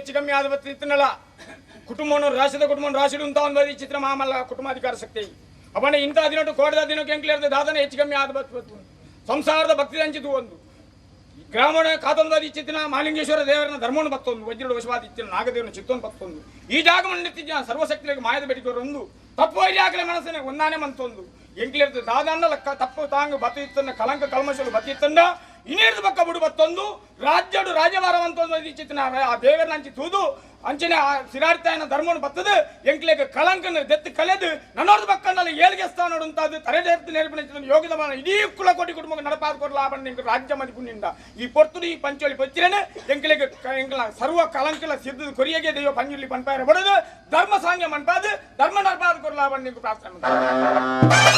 ಹೆಚ್ಚು ಕಮ್ಮಿ ಆದ ಬತ್ತು ಇತ್ತನಲ್ಲ ಕುಟುಂಬವನ್ನು ರಾಷ್ಟ್ರದ ಕುಟುಂಬ ರಾಶಿ ಉಂತ ಒಂದು ಚಿತ್ರ ಮಾಮಲ್ಲ ಕುಟುಂಬಾಧಿಕಾರ ಶಕ್ತಿ. ಅವನ ಇಂಥ ದಿನಟ್ಟು ಕೋಟದ ದಿನಕ್ಕೆ ಎಂಕ್ಲೇರ್ದ ದಾದನ ಹೆಚ್ಚು ಕಮ್ಮಿ ಆದ ಬತ್ತು ಸಂಸಾರದ ಭಕ್ತಿ ಹಂಚಿತು ಒಂದು ಗ್ರಾಮೀಣ ಕಾತೊಂದು ಇಚ್ಚಿತ್ತಿನ ಮಾಲಿಂಗೇಶ್ವರ ದೇವರನ ಧರ್ಮವನ್ನು ಬತ್ತೊಂದು ವಜ್ರದ ವಶವಾದ ಇಚ್ಚಿನ ನಾಗದೇವನ ಚಿತ್ತವನ್ನು ಬತ್ತೊಂದು ಈ ಜಾಗ ಮಂಡಿತ್ತಿದ್ದ ಸರ್ವಶಕ್ತಿಗೆ ಮಾಯದ ಬೇಡಿಕೋರೊಂದು ತಪ್ಪು ಆಗಲೇ ಮನಸ್ಸಿನ ಒಂದಾನೆ ಮಂತೊಂದು ಎಂಕ್ಲೇರ್ದ ದಾದನ್ನ ತಪ್ಪು ತಾಂಗ್ ಬತ್ತಿತ್ತನ್ನ ಕಲಂಕ ಕಲ್ಮಶಲು ಬತ್ತಿತ್ತಂಡ ಇನ್ನೇರ್ದು ಪಕ್ಕ ಬುಡು ಬತ್ತೊಂದು ರಾಜ್ಯಡು ರಾಜಭಾರ ಅಂತೊಂದು ಇಚ್ಚಿತ್ತಿನ ಆ ದೇವರನ್ನ ಅಂಚಿ ತೂದು ಅಂಚನೆ ಆ ಸಿರಾರ್ತಾಯನ ಧರ್ಮವನ್ನು ಬತ್ತದು ಎಂಕ್ಲೇಗ ಕಲಂಕನ ದೆತ್ತು ಕಲೆದು ನನ್ನೋರ್ದು ಪಕ್ಕನಲ್ಲಿ ಏಳ್ಗೆ ಸ್ಥಾನ ಉಂಟಾದ ತರೆದೇರ್ತು ನೇರ್ಪಿನ ಯೋಗದ ಇಡೀ ಕುಲಕೋಟಿ ಕುಟುಂಬ ನಡಪಾದ ಕೊಡಲ ನಿಂಗೆ ರಾಜ್ಯ ಮದಿಪುಣ್ಣಿಂದ ಈ ಪೊರ್ತುಡು ಈ ಪಂಚೋಳಿ ಪಚ್ಚಿರೇನೆ ಎಂಕ್ಲೇಗ ಎಂಕ್ಲ ಸರ್ವ ಕಲಂಕಲ ಸಿದ್ಧದ ಕೊರಿಯಗೆ ದೈವ ಪಂಜುರ್ಲಿ ಪನ್ಪಾಯರ ಬಡದು ಧರ್ಮ ಸಾಂಗ್ಯ ಮನ್ಪಾದು ಧರ್ಮ ನಡಪಾದ ಕೊಡಲ ನಿಂಗೆ ಪ್ರಾರ್ಥನೆ.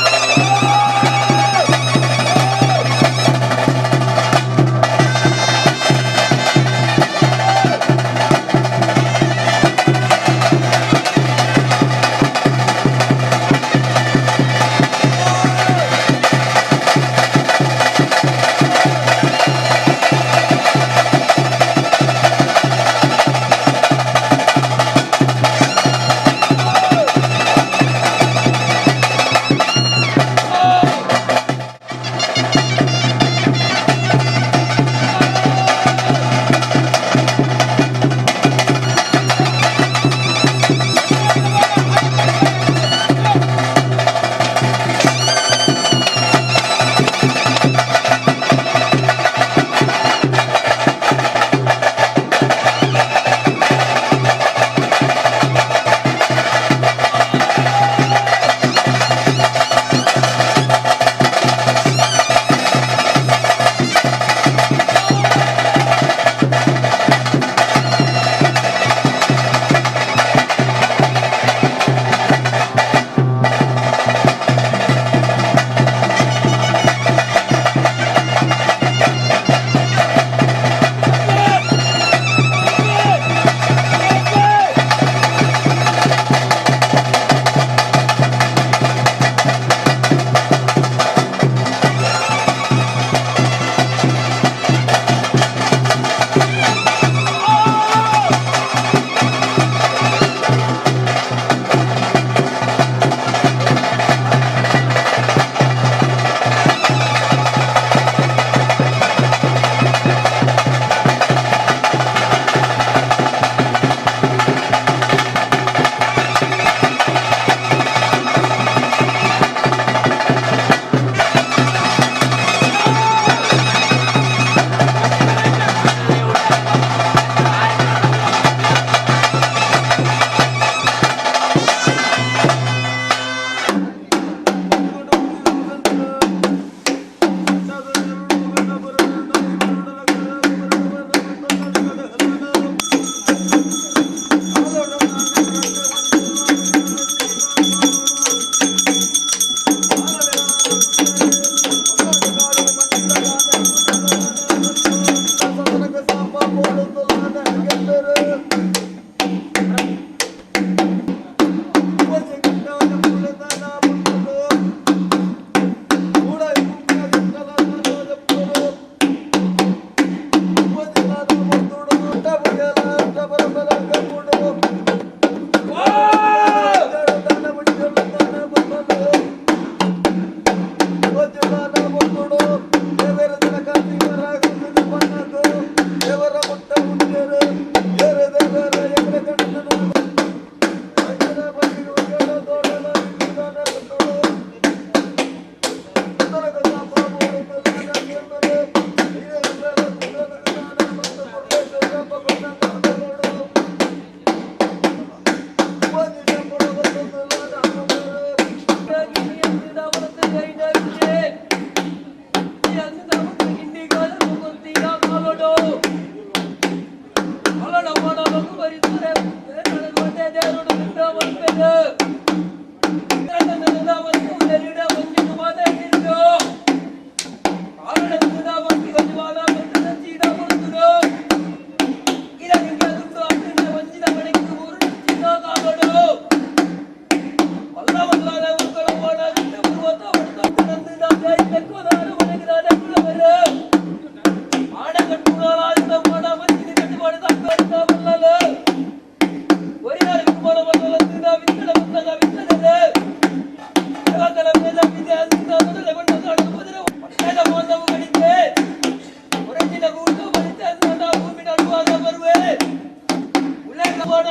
ಬೋಡ.